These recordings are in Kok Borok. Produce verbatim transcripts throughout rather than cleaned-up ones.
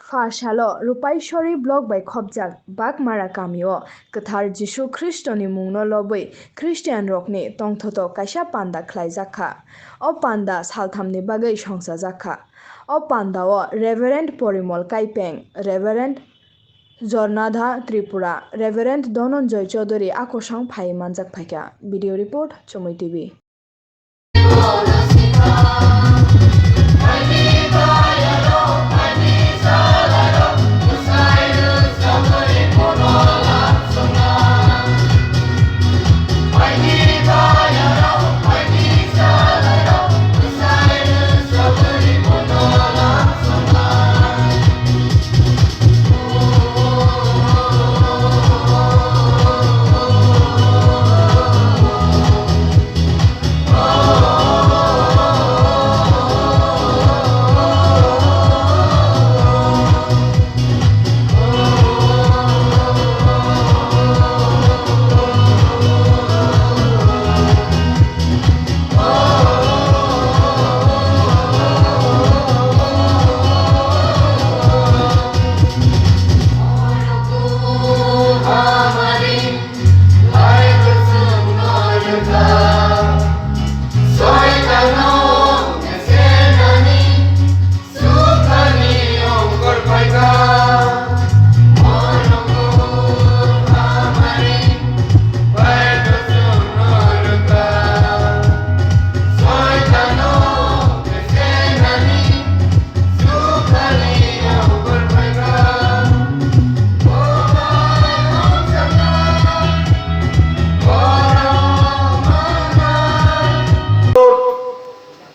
Pha salo Rupaisori block bai khopjak Bagmara kamio kwthar Jisu Khristoni mungno lobwi Khristianrokni tongthoto kaisa panda khlaijak kha. O panda salthamni bagwi songsajak kha. O pandao Reverend Porimol Kaipeng, Reverend Jornadha Tripura, Reverend Dhananjoy Chaudhary a kosong phai manjak phaikha. Video report, Chumui T V.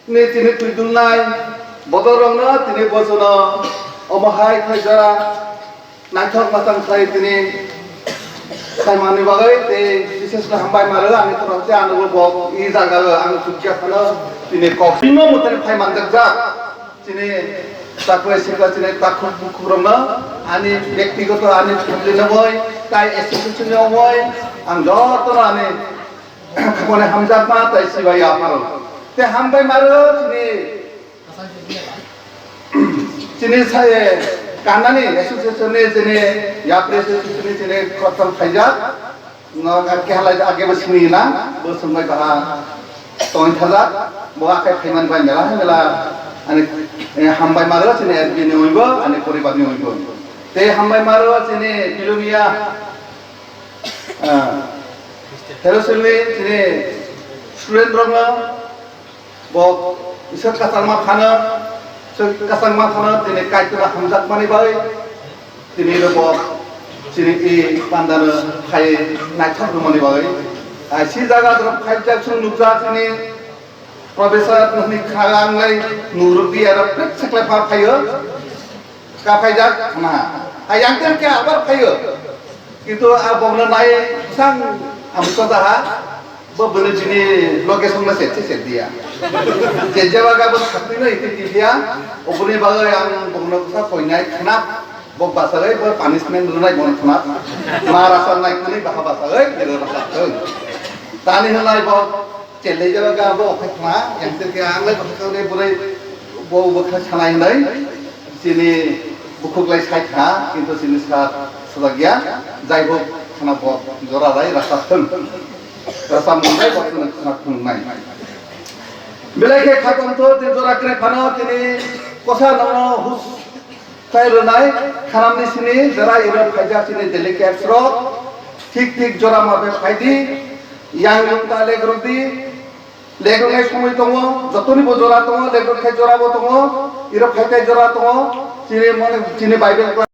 Ni tini twi dulnai bodolrokno tini bojono omo hai khlai jora naithok mwchang khlai tini khlaimani bagwi tei bises khe hambai ma rw ani khorang tei ano bo i jaga o ang chukya phano tini kok bini mwtai phai manjak jak. Chini takhuk sikla chini takhuk bukhukrokno ani byaktigoto ani family ni bai tai association ni bai ang jotono ani khapani hamjakma tai sibai yapharo. Te hambai maro chini chini sai kanani association ni chini yapri association ni chini kothom khaijak. No, ake halai age bo simi na, bo sumai baha tong thaja, bo akai phaiman bai mela, mela, ani, eh, hambai maro chini S B ni oibo, ani poribar ni oibo. Te hambai maro chini Bilonia, ah, Herosili chini student rokno, Bo Isor kwchangma phano, Isor kwchangma phano tini Kaitor hamjakmani bagwi tini bo chini i pandano phai naithok rwmani bagwi. Ai si jaga rok phaijak chwng nukjak chini professor nokni kha ang lai nuruk di aro prek seklai pha phaio. Ka phaijak khna. Ayang ter khe abar phaio. Kintu a bokno nai sang amsa daha. Bo bini bini location no set set dia. Je jaba ga bo sakti no iti tiya. Oboni bagwi ang bokno sa koinai khna. Bo basagwi bo punishment rwnai bon khna. Ma rasa nai khni baha basagwi jero rasa thung. Tani hwnai bo Chelai jaba ga bo okhai khna, yang ter khe ang lai bwkha khe bwrwi bo bwkha sanai hinai, chini bukhuk lai sai kha, kintu chini sa sajak ya, jai hok khna bo jora lai rasa thung, rasa mung lai bo khna thung nai. Belai khe kha tong tho, tei jora kwrwi phano tini kosa nono hus Khlai rwnai khanamni sini jora iro phaijak chini delegates rok thik thik jora ma bai phai di, yang yung ta leg rok di, leg rok nai somoi tongo, jotoni bo jora tongo, leg rok khai jora bo tongo, iro phai tai jora tongo, chini mone, chini Bible class.